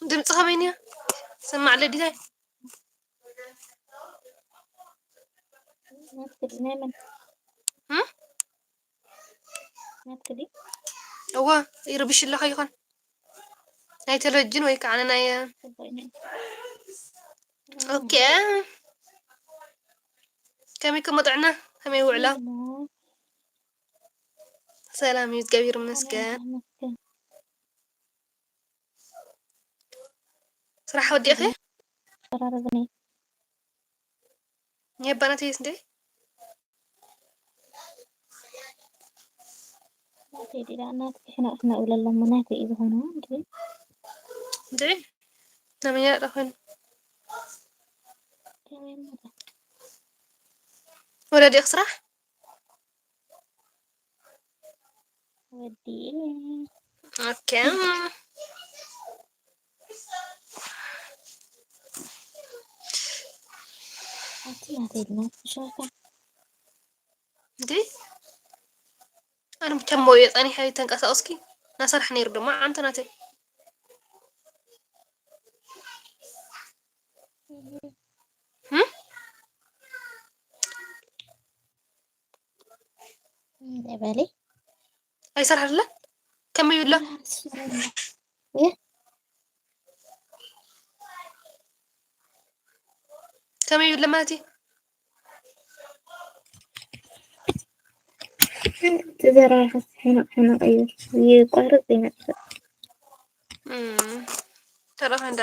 ድምፂ ከመይ እኒኣ? ሰማዕ ለዲታይ? ናትክዲ ናይ መን እም? ናትክዲ እወ፣ ይርብሽ ኣለኻ ይኾን? ናይ ቴሌቪዥን ወይ ከዓ ናይ ጽቡቅ እዩ። ኦኬ። ከመይ ከመጥዕና? ከመይ ውዕላ? እሞ ሰላም እዩ፣ እግዚኣብሔር ይመስገን። ይመስገን። ስራሕ ወዲእኺ? ተራረብኒ። የባናት የስ እንዴ? ናተይ ዲዳ ናትኪ ሕነቕ ሕነቕ ኢለ ኣለሞ ናተይ እዩ ዝኾነ እንዴ? እንዴ? ናመኛ ዳኾን ከመይ መጣ? ወለዲእኽ ስራሕ? ወዲኤ ኦኬ። ኣቲ ናተይ ድና ትሽራካ እንዴ? ኣነ ብቻ ሞየ ጸኒሐ ተንቀሳቀስኪ ናሰርሕ ነይሩ ድማ ዓንተ ናተይ እም? በሊ ኣይሰርሐለን ከመይ ይብላ ከመይ ይብለ ማለት እዩ። ትዘራርሕስ ሕነቕ ሕነቕ እዩ ይቋርጽ ይመጽእ። እም፣ ተረፈ እንዳ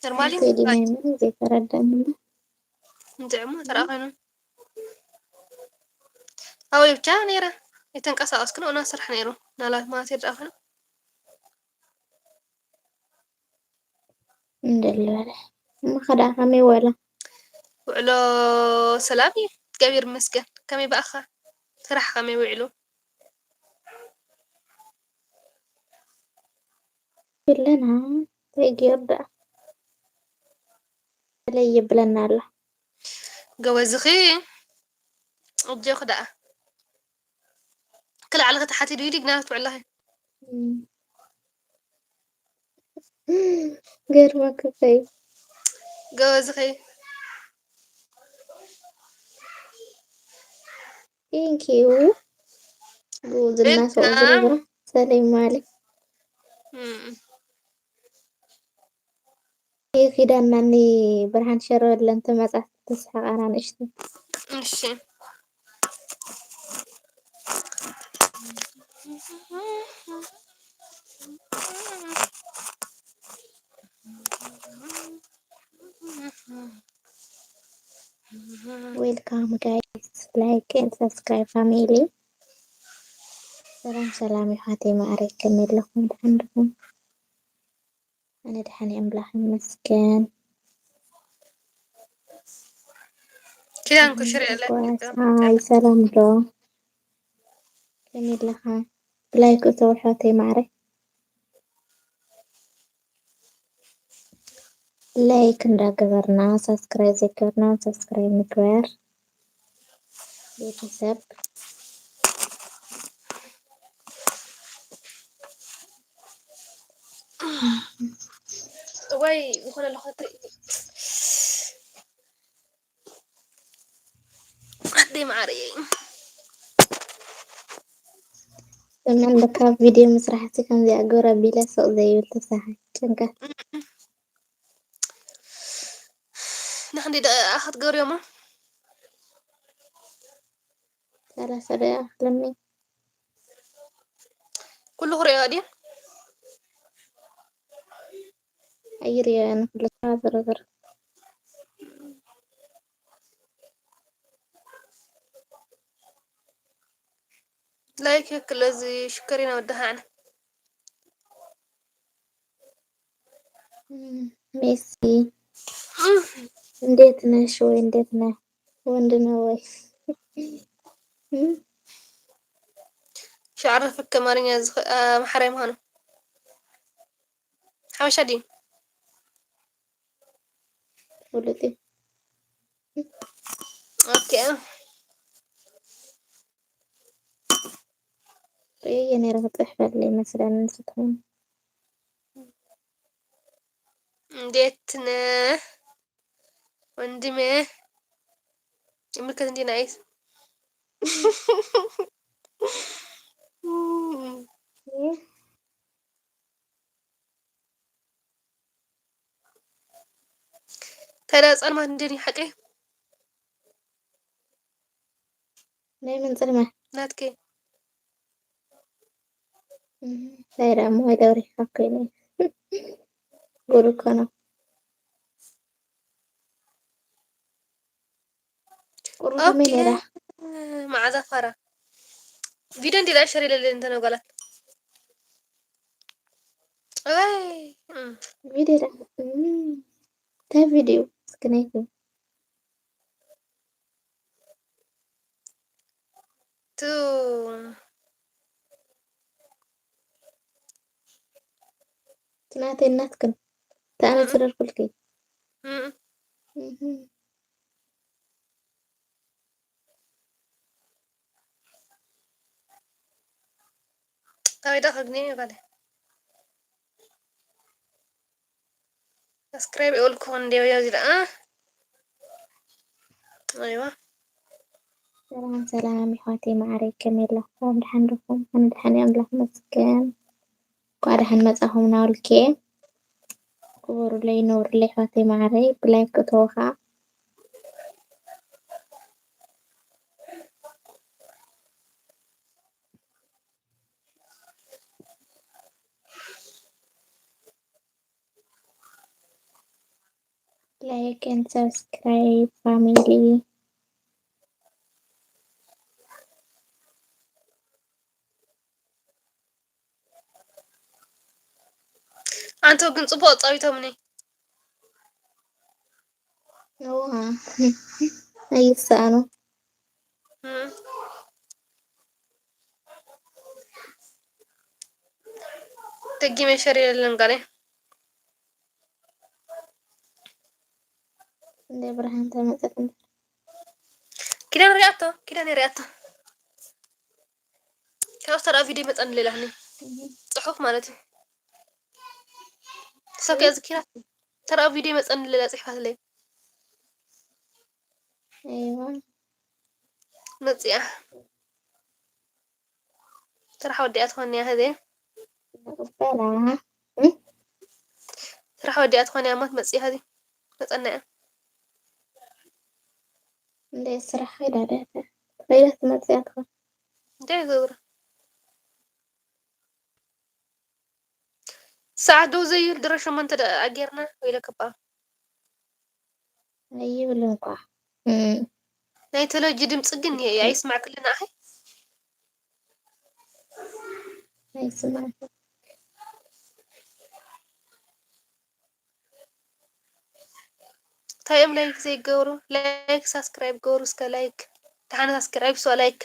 ኖርማሊ ቴዲ ናይ ምን ዘይተረዳእኒ እምበር። እንጥዕሞ ተረፈ ነው። ኣወይ ብቻ ነይረ የተንቀሳቀስኩ ነው እና ስራሕ ነይሩ ናላት ማለት ይድረፈ ነው። እንደልበለ እሞ ከዳ ከመይ ወላ ውዕሎ ሰላም እዩ፣ እግዚኣብሔር ይመስገን። ከመይ በኣኻ? ስራሕ ከመይ ውዕሉ? የለና ተጊር ደኣ ተለይ ይብለና ኣሎ። ጎበዝኺ፣ ኣጆኺ ደኣ። ክልዓልኺ ተሓቲ ድዩ ዲግና ትውዕለኺ? እም። ገርመክፈይ ጎበዝኺ። ቴንክ ዩ ጉብዝና ሰው ዌልካም። ዝረብራ ሰለይ ማለ እም። ኪዳናኒ ብርሃን ሸረለን ተመጻት ተስሓቃና ንእሽቱ እሺ። Welcome guys, like and subscribe family። ሰላም ሰላም ይሓተይ ማዕረይ ከመይ ኣለኹም? ደሓን ዲኹም? ኣነ ደሓን እየ ኣምላኽ ይመስገን። ኪዳን ኩሽሪ ኣለኪ ሃይ ሰላም ዶ? ከመይ ኣለኻ? ብላይክ እተው ሓተይ ማዕረይ። ላይክ እንዳገበርና ሳብስክራይብ ዘይገበርና ሳብስክራይብ ንግበር ቤተሰብ። ወይ ዝኾነ ለኸተ ኣደይ ማዕረይ ተመን ካብ ቪድዮ ምስራሕ ሲ ከምዚኣ ግብረ ቢለ ስቕ ዘይብል ተሳሓ ጭንቀት ንክንዲ ደቂቃ ክትገብርዮማ ሰላሳ ደቂቃ ክለሚ ኩሉ ክሪኦ ድዩ? ኣይርዮ ንክልካ ዝርዝር ላይክ ክለዚ ሽከሪና ወደሃዕና ሜሲ እንዴት ነሽ ወይ እንዴት ነህ? ወንድ ነው ወይ? ሻዕረ ፈክ ኣማርኛ ዝኸ ኣምሓራይ ምዃኑ ሓበሻ ድዩ? ፍሉጥ እዩ። ኦኬ ርእየ ነይረ ክጽሕፈለይ መስለኒ ንስኹም። እንዴት ነህ ወንድሜ? ይምልከት እንዴ ናይስ ተዳ ጸልማት እንዴ ሓቂ ናይ መን ጸልማት? ናትኪ እንታይ ደኣ እሞ ደብሪኻ ኮይነ ጉድ እኮ ነው። ቁሩብ ከመይ ነይራ? መዓዛ ፋራ ቪድዮ እንዲ ዳኣ ሸር ኢለለ እንተ ነጓላት ወይ ቪድዮ ደኣ እንታይ ቪድዮ እስኪ ነይኪ ቱ ትናተይ ናትክን ተኣነ ስደርኩልኪ ካበይ ዳ ከግኒ ይባለ ሰብስክራይብ ይወልኩ እንዲዮ ያዚ ደኣ ኣይዋ ሰላም ሰላም ይሕዋተይ ማዓረይ ከመይ ኣለኹም? ደሓን ዲኹም? ኣነ ደሓን እየ ኣምላኽ ይመስገን። እንኳዕ ደሓን መጻኹም ናውልኬ። ክበሩለይ ኑሩለይ ይሕዋተይ ማዓረይ ብላይክ እተዉ ኸዓ። Like and subscribe family. ኣንተ ግን ጽቡቅ ጻዊቶምኒ እዋ ኣይሳኣኑ ደጊመ ሸር የለን ጋር እንደ ብርሃን ተመጠት ኪዳን ሪኣቶ ኪዳን ሪኣቶ ካብ ተራ ቪድዮ መፀን ሌላኒ ፅሑፍ ማለት እዩ ሰከ ዝኪራ ተራ ቪድዮ መፀን ሌላ ፅሕፋት ለይ እዋ መፅያ ስራሕ ወዲኣ ትኾንያ ህዜ ንቕበላ ስራሕ ወዲኣ ትኾንያ እሞ ትመፅያ ህዜ መፀና እያ እንደ ስራሕ ኸይዳ ደ ኸይዳ ትመፅያ ትኾን እንታይ ይገብሩ ሰዓት ደው ዘይብል ድሮ ሸሞንተ ደቂቃ ጌርና ወይለ ከባ ኣይብል እንኳ ናይ ቴሎጂ ድምፂ ግን ኣይስማዕክልን ኣኸ ኣይስማዕ እንታይ እዮም ላይክ ዘይገብሩ ላይክ ሳብስክራይብ ገብሩ እስከ ላይክ ደሓን ሳብስክራይብ ስዋ ላይክ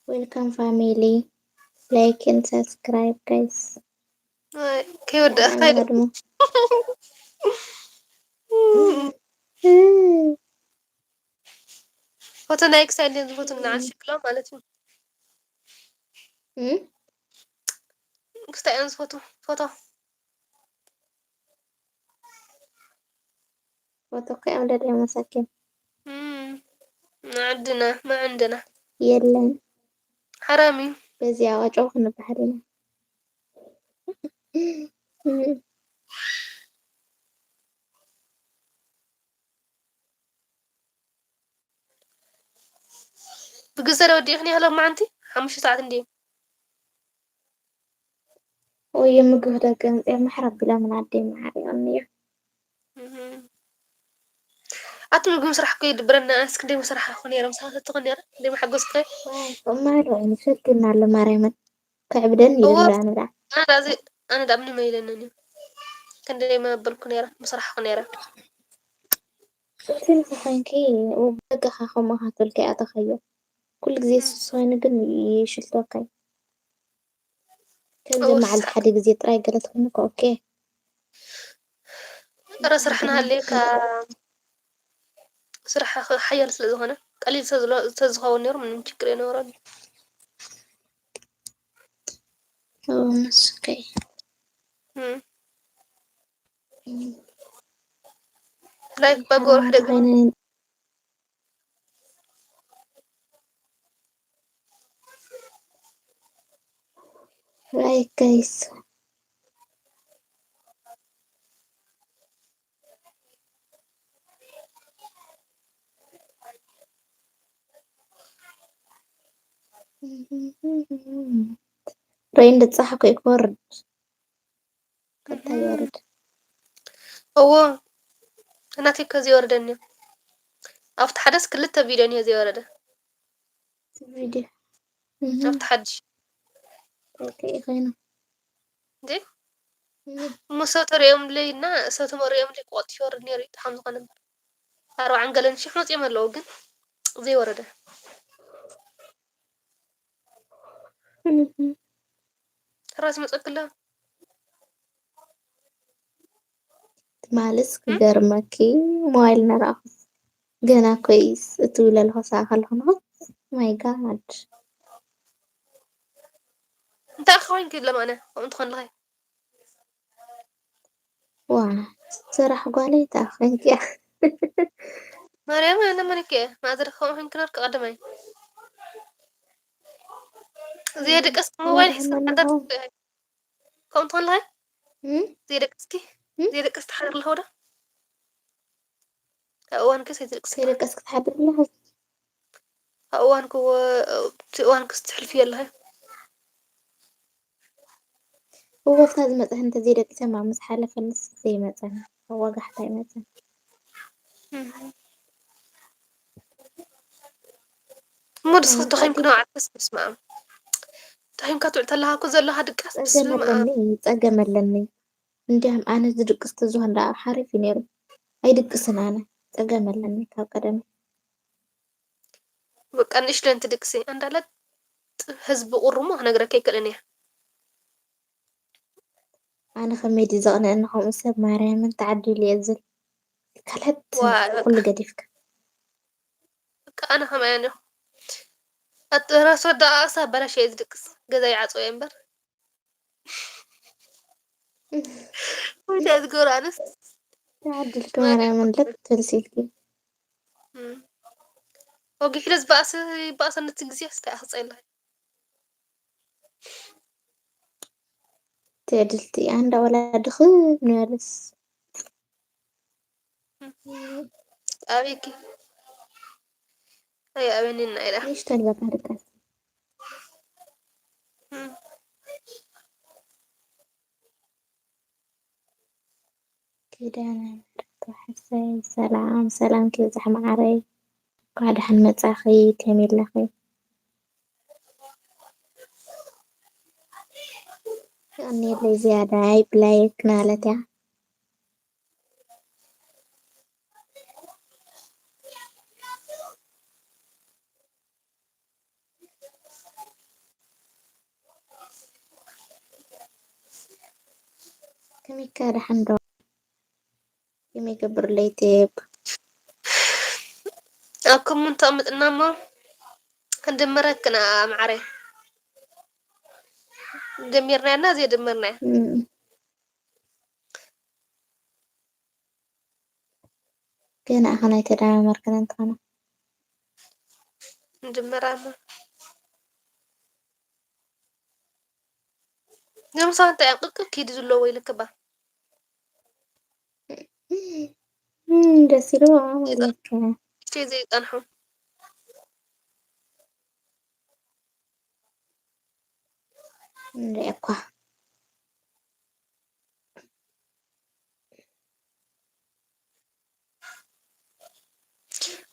Welcome family. Like and subscribe, guys. ከይወዳእካ ኣድሞ ፎቶ ናይ ክሳይ ልን ዝፎቶ ንዓል ሽክሎ ማለት እዩ ክስታይ እዮም ዝፎቶ ፎቶ ፎቶ እኮ እዮም ደልዮ መሳኪን መዓድና መዓንድና የለን ሓራም እዩ በዚኣ ዋጨው ክንበሃል ኢና ብግዘ ዶ ወዲእኽኒ ያህሎም መዓንቲ ሓሙሽተ ሰዓት እንድዩ ወይ ምግቢ ደገ ምፅኦም ማሕራ ቢላ ምን ኣደይ መሓሪኦም እዮም ኣቲ ምግቢ ምስራሕ እኮ ይድብረና ኣንስ ክንደይ ምስራሕ እኮ ነይረ ምሳኻ ሰትኾ ነይረ ክንደይ መሓጎስ እኮ ማሪ ይሰግና ኣሎ ማርያምን ከዕብደን ይብላ ንዳ ኣነ ዳዚ ኣነ ዳ ምንም ኣይለንን እዩ ክንደይ መበልኩ ነይረ ምስራሕ እኮ ነይረ ስልሲ ንክኮይንኪ ደገኻ ከምኡ ካቶልካ ኣተኸዮ ኩሉ ግዜ ስስ ኮይኑ ግን ይሽልተካ እዩ ከምዚ መዓልቲ ሓደ ግዜ ጥራይ ገለ ትኾኑ እኮ ኦኬ። ጥረ ስራሕና ሃልየካ ስራሕ ሓያል ስለ ዝኾነ ቀሊል ተዝኸውን ነይሩ ምንም ችግር የነበረን። ንስከይ ላይክ በጎ ወርሕ ደግሞ ላይክ ጋይስ ሬን ድጻሓ ኮይ ክወርድ ቀጣይ ይወርድ። እዎ እናቴ እኮ ዘይወረደኒ ኣብቲ ሓደስ ክልተ ቪድዮ እኒኦ ዘይወረደ ቪድዮ ኣብቲ ሓድሽ ኦኬ ኮይና እንዴ እሞ ሰብ ተሪኦምለይ እና ሰብ ተመሪኦምለይ ክቆጥ ይወርድ ነይሩ እዩ ከም ዝኾነ እምበር ኣርባዓን ገለን ሽሕ መፂኦም ኣለዉ ግን ዘይወረደ ተራስ ይመፀክላ ትማልስ ክገርመኪ ሞባይል እናረኣኹ ገና ኮይስ እትብለ ኣለኹ ሰኣ ከለኹ ማይ ጋድ እንታይ ኮይንኪ ለማነ ከምኡ ትኾን ለኸ ዋ ስራሕ ጓለይ ተኣኸንኪያ ማርያም ኣነ መለኪ ማዘር ከምኡ ኮይንኪ ነርኪ ቀደማይ ዘይደቀስ ሞባይል ሒዝካ ሓዳር ከምኡ ትኾን ለኸ ዘይደቀስኪ ዘይደቀስ ትሓድር ኣለኸ ወዳ ካብ እዋንኪ ዘይትደቅሲ ከይደቀስኪ ትሓድሪ ኣለኺ ካብ እዋንኪ ወ- እቲ እዋንኪ ትሕልፍዮ ኣለኺ እወ ኣብታ ዝመፅእ እንተዘይደቂሰ እማ ምስ ሓለፈልስ ዘይመፀን ወጋሕታ ኣይመፀን እሞ ድስኺ ደኺምኪ ነው ዓርከስ በስመ ኣብ ደኺምካ ትውዕል ተለኻ እኮ ዘለኻ ድቃስ ፀገም በስመ ኣብ ኣለኒ ፀገም ኣለኒ እንዲያም ኣነ ዝድቅስ ተዝኾን ደኣ ሓሪፍ እዩ ነይሩ ኣይድቅስን ኣነ ፀገም ኣለኒ ካብ ቀደም በቃ ንእሽለን ትድቅሲ እንዳለት ህዝቢ ቁሩሞ ክነግረካ ይክእልን እየ ኣነ ከመይ ድዩ ዘቕንአኒ ከምኡ ሰብ ማርያምን ተዓዲሉ እየ ዝብል ካልሀት ዋይ በቃ ኩሉ ገዲፍካ በቃ ኣነ ከማይ እየ ኣት ራስ ወዳእቃ ክሳብ ኣበላሽየ እየ ዝድቅስ ገዛ ይዓፅዎ እየ እምበር ወይዳ ዝገብሩ ኣነስ ተዓዲልኪ ማርያምን ልክ ትልሲ ኢልኪ እም። ወጊሕለ ዝበኣሰ ይበኣሰ ነቲ ግዜ ስታይ ኣኽፀየላ ትዕድልቲ ኣንዳ ወላ ድኽም ንበልስ ኣበይኪ ኣይኣበኒና ኢላ ንእሽተን በቃ ድቃስ እም። ኪዳነ ምሕረት ዋሕሰይ ሰላም ሰላም ክብዛሕ መዓረይ እንኳዕ ደሓን መጻኺ ከመይ ኣለኺ የቐንየለይ ዝያዳይ ብላይክ ማለት እያ ከመይ ከ ደሓን ዶ ከመይ ገብር ለይቴብ ኣብ ኮመንት ኣምጥና እሞ ክንድምረክና ማዓረይ ደሚርናያ እና ዘይደመርናያ ገና ኣኸ ናይ ተደማመርክን እንተኾነ ንድመራና እዞም ሰባት እንታይ እዮም ቅቅል ክይዱ ዘለዎ ኢልክባ እም፣ ደስ ኢልዎ ይለከ እሽተይ ዘይጸንሑ ንሪኦ እኳ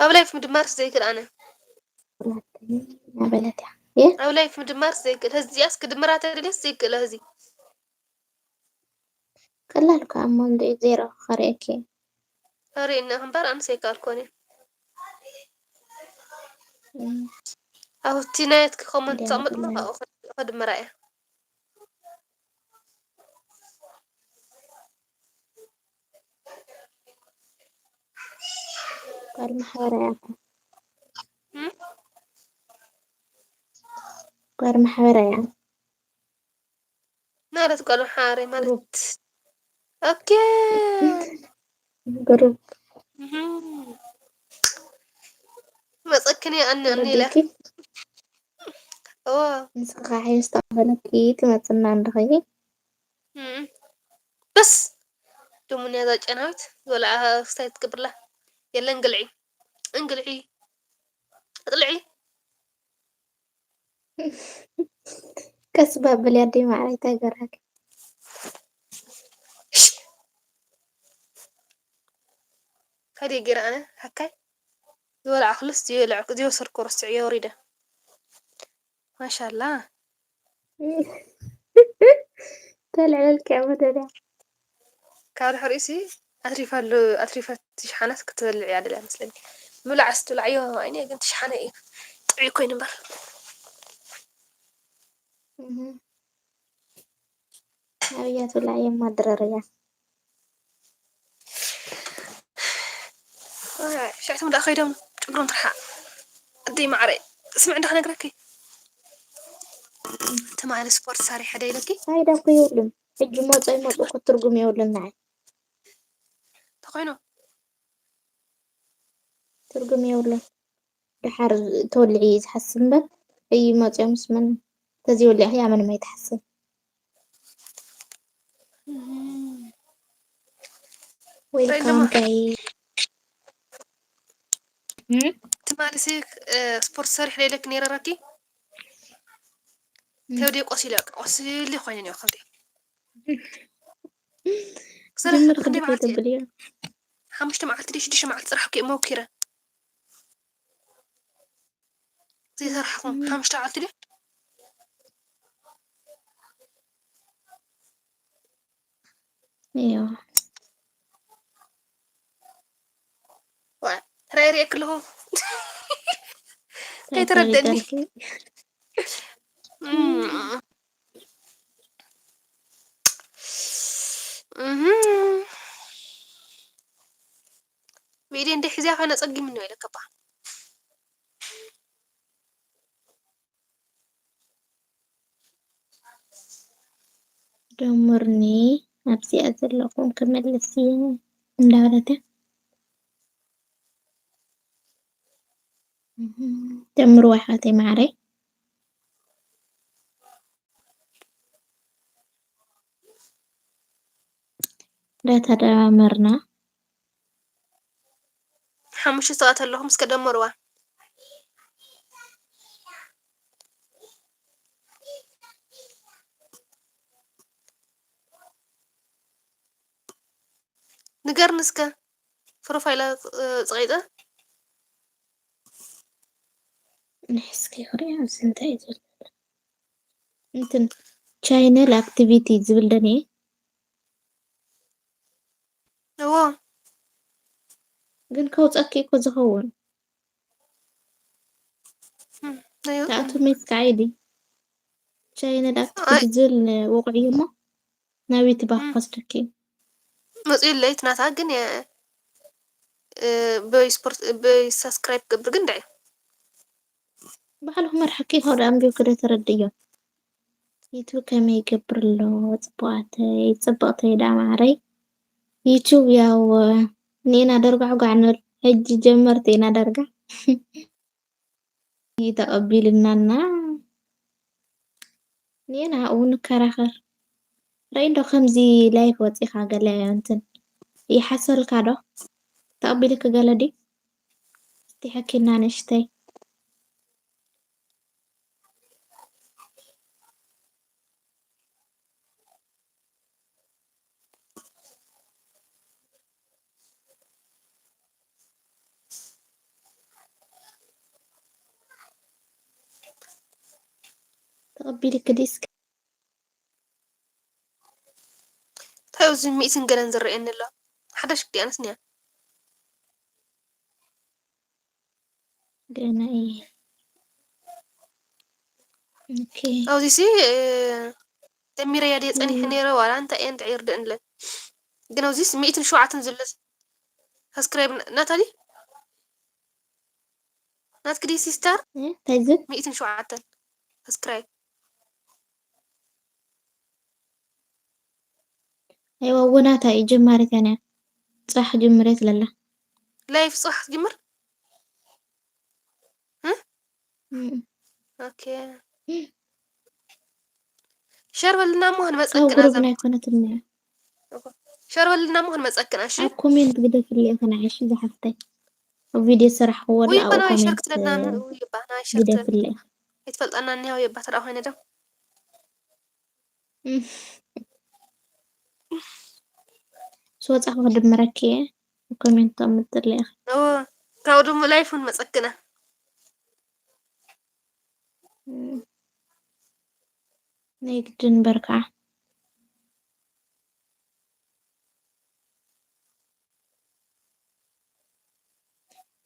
ኣብ ላይፍ ምድማርስ ዘይክእል ኣነ ናበለት እያ ኣብ ላይፍ ምድማርስ ዘይክእል ህዚ እዚኣስ ክድምራ ተደልየስ ዘይክእለ ህዚ ቀላል እኳ ኣብ መንጎ ዜሮ ከርእየኪ ርእየኒ እምበር ኣነስ ኣይከኣልኩን እየ እም፣ ኣብቲ ናየትኪ ኮመንት እንዲያ ተቐምጥሎ ብላ- ካብኡ ከድምራ እየ ጓል ማሕበራይ እያ። እም? ጓል ማሕበራይ እያ። ማለት ጓል ማሕበራይ ማለት ግሩፕ። ኦኬ። ግሩፕ። እም። መጸክኒ ኣነ ኣነ ኢለ። ወዲኪ? እዎ። ንስኻ ሓይሽ ተቐበለኪ ትመጽና እንድኺ። እም። በስ። ደሞ እዛ ጨናዊት ዝበልዓ ክስታይ ትገብርላ። የለን ግልዒ። እንግልዒ። ኣጥልዒ። ቀስ በል በሊ ኣደይ ማዕረይ፣ እንታይ ገራኪ? ከደይ ገይረ ኣነ ሃካይ ዝበልዓኩሉስ ዝየለዕኩ ዝወሰድኩ ረስዐዮ ወሪደ። ማሻላ። ተልዕለልኪ እያ መደዳ። ካብ ድሕሪኡሲ ኣትሪፋሉ ኣትሪፈት ሸሓነስ ክትበልዕ እያ ደልያ መስለኒ። ምብላዕስ ትብላዕዮ ኣይነ ግን ትሽሓነ እዩ ጥዑይ ኮይኑ እምበር። እህ። ኣብያ ትብላዕ የማድረር እያ። ሽዕቶም ደኣ ከይዶም ጭግሮም ትርሓ። ኣደይ ማዕረይ ስምዕ እንዳ ክነግረኪ ትማሊ ስፖርት ሰሪሐ ደ ኢለኪ። ፋይዳ እኮ የብሉን። ሕጂ መጾ ይመጹ እኮ ትርጉም የብሉን ንዓይ። ተኾይኑ ትርጉም የብሉን። ደሓር ተወልዒ ዝሓስብ እምበር፣ እይ መፂኦም ምስ መን ተዘይወሊዕኺ ኣመንም ኣይትሓስብ። እም። ዌልካም ጋይ። እም? ትማሊ ሲ፣ እ፣ ስፖርት ሰሪሕ ዶ ኢለኪ ነይረ ረኪ? እም። ከብደይ ቆሲሉ፣ ቆሲሉ ኮይነ ነይሩ ከብደይ። ክሰርሕ ጅምር ክንደይ ክድክ መዓልቲ እየ? ተብል እየ። ሓሙሽተ መዓልቲ ድዩ ሽዱሽተ መዓልቲ ጥራሕ እኮ እየ ሞኪረ። ዘይሰራሕኹም እም። ሓሙሽተ መዓልቲ ድዩ? እዮ። ዋ፣ ራይ ሪኤክ ኣለኹ። እንታይ ከይተረደኒ። ተረዲእኪ? እም። እህ። ቪድዮ እንደ ሒዝያ ኮይነ ጸጊምኒ ኢለ ከባ። ደምርኒ ኣብዚኣ ዘለኹም ክመልስ እየ እንዳበለት እያ። እህ፣ ደምርዋ ኣሕዋተይ ማዓረይ። እንዳተደማመርና። ሓሙሽተ ሰባት ኣለኹም፣ እስከ ደምርዋ። ንገርኒ እስከ፣ ፕሮፋይላ፣ እ፣ ጸቂጠ። ንሕስኪ ክሪኣ ኣብዚ እንታይ እዩ ዘሎ? እንትን ቻይነል ኣክቲቪቲ ዝብል ደንየ። እዎ። ግን ከውፀኪ እኮ ዝኸውን። እም፣ ናይ ተኣቱ ሜስ ከዓ ኢዲ። ቻይነል ኣክቲቪቲ ዝብል ን-፣ ውቑዕ እዩ እሞ ናበይ ትባ እም። ክወስደኪ? መፅኡ የለይ እቲ ናታ ግን የ-፣ እ፣ ብስፖርት፣ ብሳብስክራይብ ክገብር ግን ድዒ። ባዕልኹም መርሓቂ ይኸዱ ኣንቢብኪ ዶ ተረድእዮ? ዩቱብ ከመይ ይገብር ኣሎ? ጽቡቓተይ፣ ጽብቕተይ ደኣ ማዓረይ። ዩቱብ ያው ኒና ደርጓዕጓዕ ንብል። ሕጂ ጀመርቲ ኢና ዳርጋ። ተቐቢልናና። ኒና ኣብኡ ንከራኸር። ራይ እንዶ ከምዚ ላይፍ ወጺኻ ገለ እንትን ይሓሰልካ ዶ? ተቐቢልኪ ገለ ድዩ? እስቲ ሓኪና ንእሽተይ። ተቐቢልኪ ድስክ? እንታይ ኣብዚ ሚእትን ገለን ዝረኣየኒ ኣሎ? ሓዳሽ ክዲኣንስ ኒያ? ገና እየ። ኦኬ። ኣብዚሲ፣ እ፣ ደሚረያ ድየ ጸኒሐ እም። ነይረ ዋላ እንታይ እየ እንታይ ይርድእንለ። ግን ኣብዚስ ሚእትን ሸውዓተን ዘሎ ሳብስክራይብ ና-፣ ናታ ድዩ? ናትኪ ድዩ ሲስተር? እንታይ ዝብል? ሚእትን ሸውዓተን ሰብስክራይብ። ኣይዋ፣ ወናታ እዩ፣ ጀማሪት እያ። ጽባሕ ጅምሬ ትለላ። ላይፍ ጽባሕ ትጅምር? እም። ኦኬ። ሸር በልና እሞ ኣብ ክንመጸክና ግሩፕ ዘም- ናይ ኮነትልና። ሸር በልና እሞ ክንመጸክና፣ እሺ? ኣብ ኮሜንት ግደፍለይ፣ ከነዓሽ ዝሓፍተይ። ኣብ ቪድዮ ዝሰራሕክዎ ወይ ኣብኡ በና ሸር ኮሜንት ክትለና፣ ወይ በና ሸር ክትለና። ግደፍለይ። ኣይትፈልጣና እኒሃው የባ ተደኣ ኮይነ ዶ? እም። ስወጻ ክድምረኪ እየ። ኮሜንት ከምጥለይ። እዎ፣ ካብኡ ድማ ላይፍ እውን መጸክና። እም። ናይ ግድን በርካ።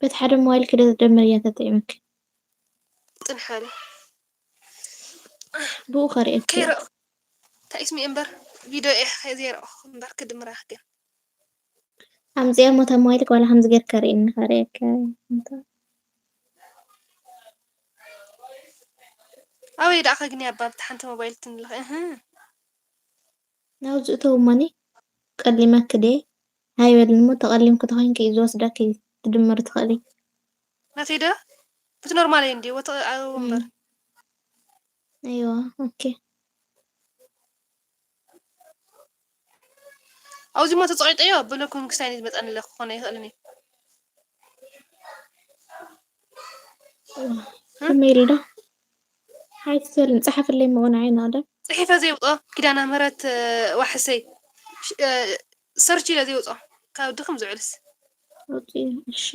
በቲ ሓደ ሞባይል ክደ ደምር እያ ተጥዕመኪ። ጥንሓለ። ብኡ ከርእየኪ። ከይረእ። ታይስሚ እምበር ቪድዮ እየ ከይዘይረእኹ እምበር ክድምራ ግን። ኣምጽያ ሞታ ሞባይል ዋላ ከምዚ ጌር ከርእየኒ ከርእየኪ። እንተ- ኣበይ ደኣ ከግኒ ኣባ ብቲ ሓንቲ ሞባይል ትንልኽ። እህ። ናብዚ እተው እሞኒ ቀሊመኪ ድየ? ሃይበልኒ እሞ ተቐሊምኪ ተኾይንኪ እዩ ዝወስደኪ ትድምሪ ትኽእሊ። ናተይ ዶ? ብቲ ኖርማል እየ እንዲ ወተ ኣው እምበር። እም። ኣይዋ፣ ኦኬ። ኣብዚ ሞ ተጸቂጠዮ ብሎ ኮንክስታይን ዝመጸኒ ለክ ክኾነ ይኽእልኒ። ከመይ ኢሉ ዶ? ኣይትሰልን፣ ጸሓፍለይ እሞ ንዓይ ናቕደ። ጽሒፈ ዘይውጾ ኪዳነ ምህረት፣ እ፣ ዋሕሰይ። ሽ-፣ እ፣ ሰርች ኢለ ዘይውጾ ካብ ድኽም ዝውዕልስ። ወጺ፣ እሺ።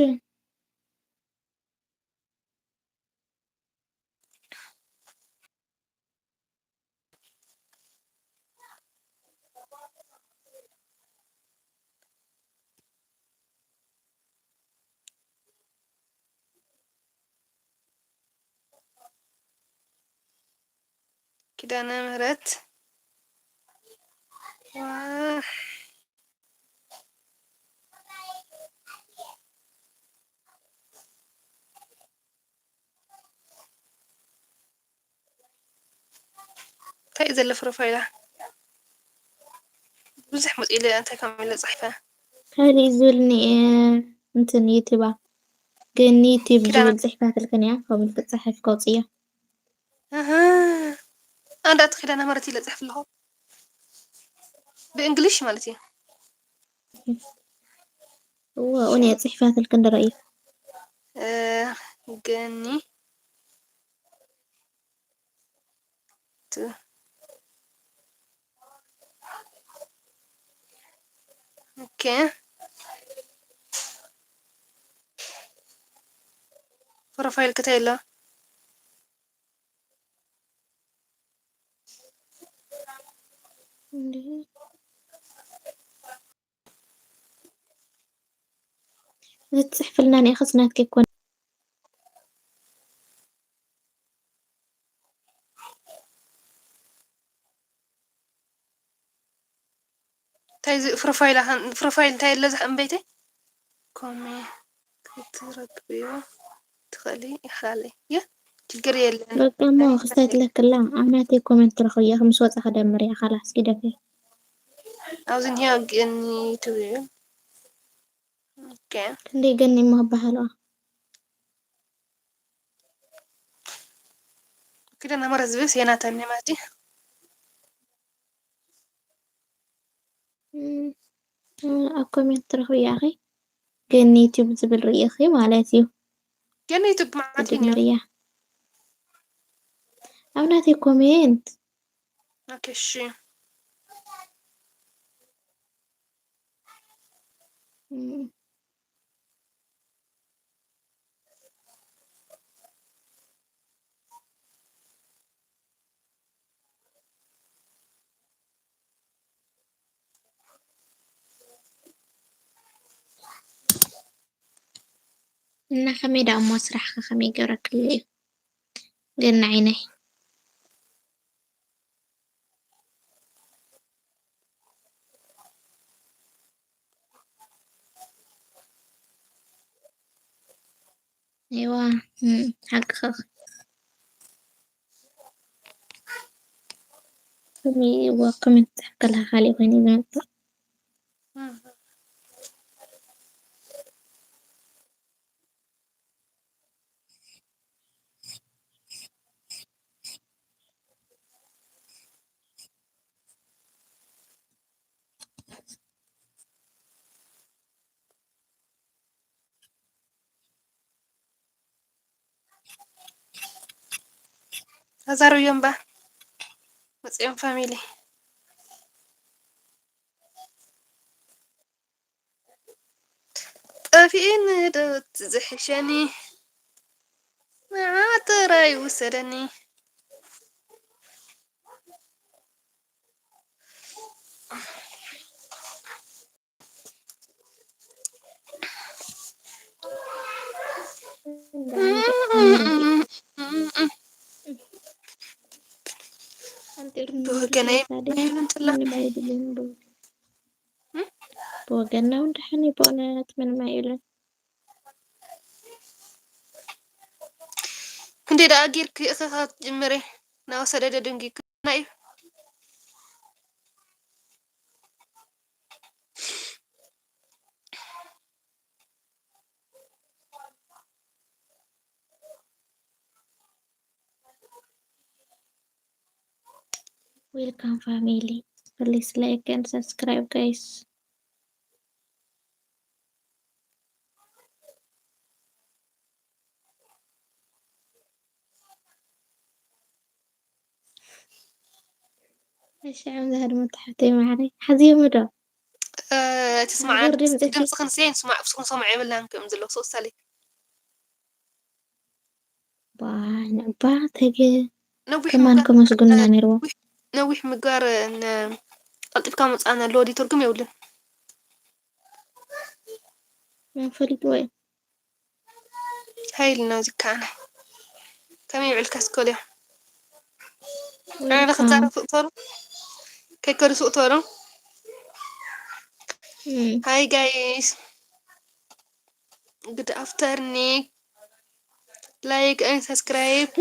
ኪዳነ ምህረት። ዋ። እንታይ እዩ ዘሎ ፕሮፋይላ? ብዙሕ መፂኡ ኢለ እንታይ ከም ኢለ ፅሒፈ። ካልእ ዝብልኒ፣ እ፣ እንትን ዩቲባ። ግን ዩቲብ ኪዳነ- ዝብል ፅሒፋትልክን እያ፣ ከምኡ ኢልክ ፅሕፍ ከውፅእዮ። ኣሃ። ኣንዳ እቲ ኪዳነ ምህረት ኢለ ፅሕፍ ኣለኹ። ብእንግሊሽ ማለት እዩ። እዎ፣ እውን እያ ፅሒፋትልክን ድረእዩ። እ፣ ገኒ። ቱ። ኦኬ። ፕሮፋይል ክታይ ኣሎ? እንዲህ። እዚ ትጽሕፍልና ንኢኽስ ናትኪ ኣይኮነ። እንታይ እዚ ፕሮፋይል ኣኸ-፣ ፕሮፋይል እንታይ ኣሎ ዝሕ-፣ እምበይተይ? ኮሜ ክትረክብዮ ትኽእሊ ይሓላለይ። የ? ችግር የለን። በቃ እሞ ክስታይ ትለክላ ኣብ ናተይ ኮሜንት ትረኽብያ ምስ ወጻ ክደምር እያ። ካላስ ግደፍያ። ኣብዚ እንሄ ግን ዩቱብ ይብል። ኦኬ። ክንደይ ገኒ እሞ ክበሃልዋ። ኪዳነ ምህረት ዝብል ሴናተን ማለት እዩ። እም፣ ኣብ ኮሜንት ትረኽብያ ኢኺ። ገኒ ዩቱብ ዝብል ርኢኺ ማለት እዩ። ገኒ ዩቱብ መዓት እዩ። ትድምርያ። ኣብ ናተይ ኮሜንት። ኦኬ፣ እሺ። እም። እና ከመይ ደኣ እሞ ስራሕኸ ከመይ ይገብረክልኒ እዩ? ገኒ ዓይነይ። እዋ፣ እም፣ ሓቅኻ። ከመይ እዋ፣ ኮመንት ትጽሕፍ ከለኻ ካልእ ኮይኑ እዩ ዝመጽእ። ተዛረብዮም ባ መፅኦም ፋሚሊ። ጠፊእኒ ዶ ዝሕሸኒ፣ ንዓ ጥራይ ውሰደኒ። ብወገነይ ምንም ኣይብልን ጥላ። ብወገና እውን ደሓን እዩ፣ ብእውነት ምንም ኣይብልን። ክንደይ ደኣ ጌርኪ እኸኻ ትጅምሪ? ናወሰደ ደንጊ ክና እዩ። Welcome family. Please like and subscribe, guys. እሺ፣ ዓም ዝሃድሞ ተሓተይ ማዕረይ ሓዚዮምዶ? እቲ ስማዕ፣ ድምፅኽን ስየን ስማዕ፣ ብስኹም ሰምዑ የብላን ክም ዝሎ ሶሳሊ። ባ፣ ንዕባ ተገ ነዊሕ ከማን ምግባር፣ ከመስግኑና ነይርዎ። ነዊሕ፣ ነዊሕ ምግባር፣ ን-፣ ቀልጢፍካ ምውፃእ ኣለዎ። ዲ ትርጉም የብሉን። መን ፈሊጥዎ እዩ? ሃይልና ዝከኣነ። ከመይ ይውዕልካ ስኮልያ? ኣነ ክዛረብ ሱቕ ተሩ? ከይከዱ ሱቕ ተሩ? እም። ሃይ ጋይስ። Good afternoon. Like and subscribe.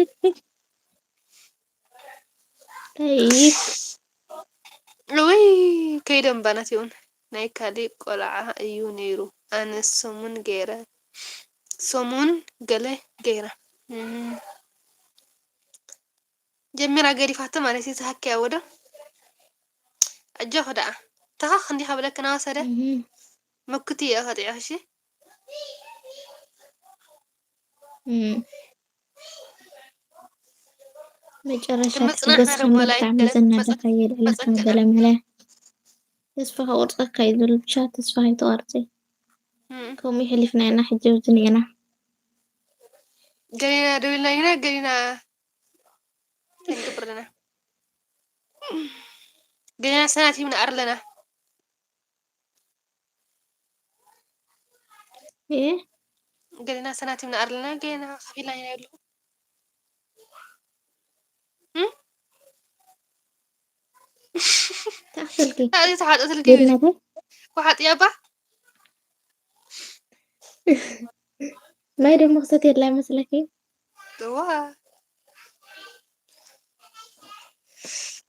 ተይፍ። እውይ፣ ከይደም ባናት ይሁን። ናይ ካሊእ ቆልዓ እዩ ነይሩ። ኣነ ሰሙን ገይረ፣ ሰሙን ገለ ገይረ። እም። ጀሚራ ገዲፋቶ ማለት እዩ። ተሃክያ ወዶ። ኣጆኺ ደኣ። ተኻኽ እንዲኻ ብለክና ወሰደ። እም። መክቲ እየ ኸጢዐ፣ እሺ? እም። መጨረሻ ትዕግስቲ ግን ብጣዕሚ ዘናድኻ የልዕለካ ገለመለ። ተስፋ ከቑርፀካ እዩ ዝብል፣ ብቻ ተስፋ ከይትቆርፂ። እም። ከምኡ ይሕሊፍና ኢና፣ ሕጂ ኣብዚ እኒኤና። ገሊና ደው ኢልና ኢና፣ ገሊና እንታይ ንገብር ኣለና? ገሊና ሰናቲም ንኣር ኣለና። እ? ገሊና ሰናቲም ንኣር ኣለና፣ ገሊና ከፊልና ኢና ይብሉ። እም? ተኣሰልኪ። ኣብዚ ተሓጠ ስልኪ ገሊናተይ? ወሓጥያ እባ? ማይ ደሞ ክሰትየላ ይመስለኪ? እዋ።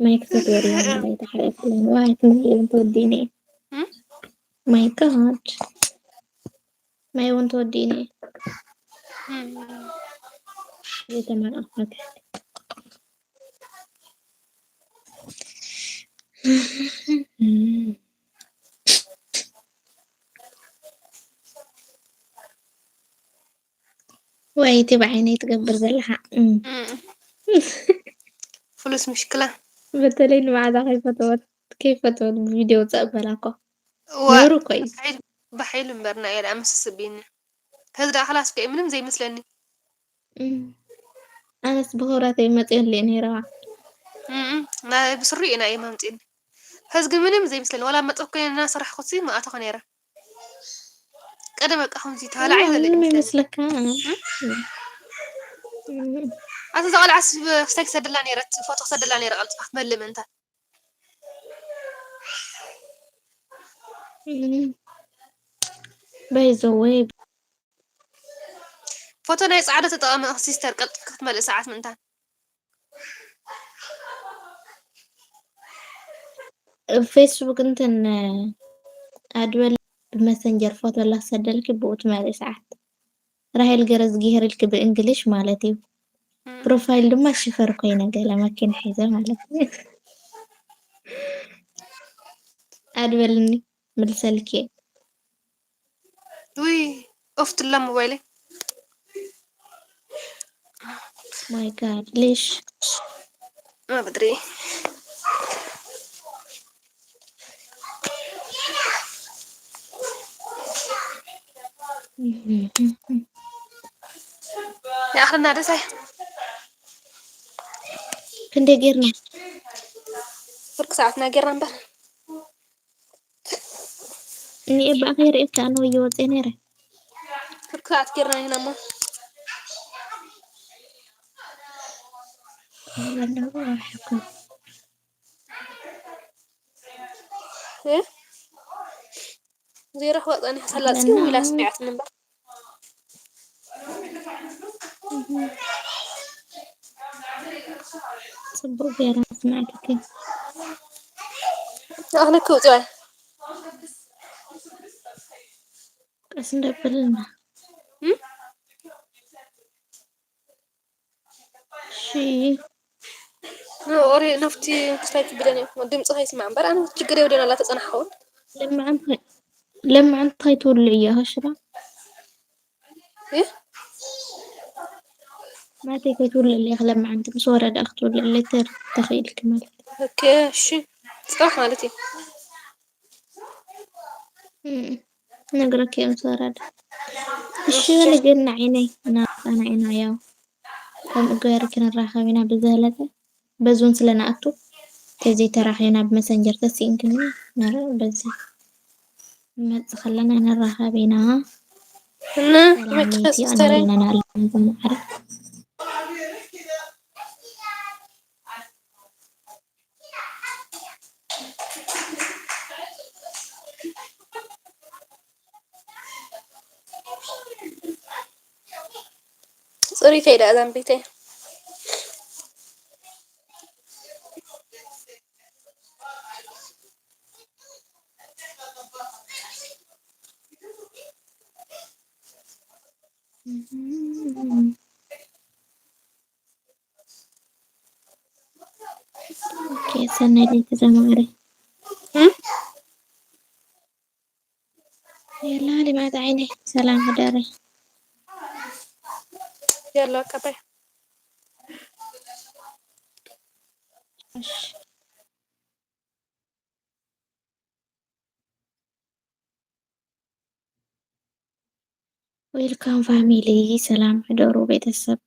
ማይ ክሰትየላ እምበር ኣይተሓለፍለን። ዋይ፣ እቲ ማይ እውን ተወዲእኒ። እም? ማይ ጋድ። ማይ እውን ተወዲእኒ። እም። ዘይተመልኣ ነገር። ወይ እቲ ብዓይነይ ትገብር ዘለኻ። እም። እም። ፍሉስ ምሽክላ። በተለይ ንመዓዛ ከይፈተወት፣ ከይፈተወት ብቪድዮ ውፃእ በላ እኮ። እዋ፣ ነውሪ እኮ እዩ። ብሓይሊ፣ ብሓይሊ እምበር ናይ ኢላ መሰሰቢኒ። ሕዚ ደኣ ክላስ ከ ምንም ዘይመስለኒ። እም። ኣነስ ብኽብረተይ መፅየለይ ነይረዋ። እም፣ ናይ ብስሩ እዩ ናይ መምፅኒ። ሕዚ ግን ምንም ዘይመስለኒ። ዋላ መጠኮ እናሰራሕኩሲ መኣተኹ ነይረ። ቀደም በቃ ከምዚ ተባላዒ እዋ፣ ዘለኒ ምንም ይመስለኒ። ይመስለካ? እም? እም። ኣታ እዛ ቆልዓስ ብ-፣ ክስታይ ክሰደላ ነይረ፣ ፎቶ ክሰደላ ነይረ፣ ቀልጥፋ ክትመልእ ምእንታ። እም። By the way፣ ፎቶ ናይ ጻዕዳ ተጠቐሚ እኽ ሲስተር፣ ቀልጢፍኪ ክትመልኢ ሰዓት ምእንታን። ፌስቡክ እንትን ኣድበል ብመሰንጀር ፎቶ ላሰደልኪ ብኡ ትመልኢ ሰዓት። ራሄል ገረዝጊሄር ኢልኪ ብእንግሊሽ ማለት እዩ። ፕሮፋይል ድማ ሽፈር ኮይነ ገለ መኪና ሒዘ ማለት እዩ። ኣድበልኒ ምልሰልኪ እየ። ውይ ኦፍ ትላ ሞባይለይ። My God ليش؟ ما بدري. يا أخي النار ساي. ክንደይ ጌርና? ብርክ ሰዓትና ጌርና እምበር። እኒኤ ብኣኸይ ርእየካ ኣነ ወዮ ወፅየ ነይረ። ብርክ ሰዓት ጌርና ኢና እሞ። ኣለዎ ኣርሕኩም። እ? ዘይረኽባ ጸኒሓ ሳላ ጽው ኢላ ስሚዓትኒ እምበር። ጽቡቕ ገይራ ስምዓትኪ። ኣኽለኪ ውጽዋይ። ቀስ እንደብልና። እም? እሺ። ንኦሪ ናብቲ ክስታይ ትብለኒ ድምፂ ከይስማዕ እምበር ኣነ ችግር የብለን ኣላ ተፀናሕኸውን። ለማዓንቲ ለማዓንቲ እንታይ ትውልዕ እያ ከሽራ? እህ? ማተይ ከይትውልዕ እያ ለማዓንቲ ምስ ወረዳ ክትውልዕ ለተር ተኽኢልክ ማለት። ኦኬ እሺ። ጽባሕ ማለት እዩ። እም፣ ነግረኪ እዮም ሰራድ። እሺ በሊ ገና ዓይነይ፣ ናፍቃና ኢና ያው። ከምኡ ገይርኪ ንራኸብ ኢና ብዝበለጸ። በዚ እውን ስለ ንኣቱ፣ ተዘይተራኺብና ብመሰንጀር ተስኢንክኒ፣ ነረ በዚ ንመጽእ ከለና ንራኸብ ኢና። እና ሰላም መኪና ለይቲ ሲስተረይ። ኣናለና ኣለና ዝማዕረ። ጽሪተይ ደኣ ዛንቢተይ። ኦኬ፣ ሰናይ ለይቲ ዘማዕረ። እም? የላ ልማት ዓይነይ ሰላም ሕደሪ። የላ ቀባይ። እሺ። ዌልካም ፋሚሊ፣ ሰላም ሕደሩ ቤተሰብ።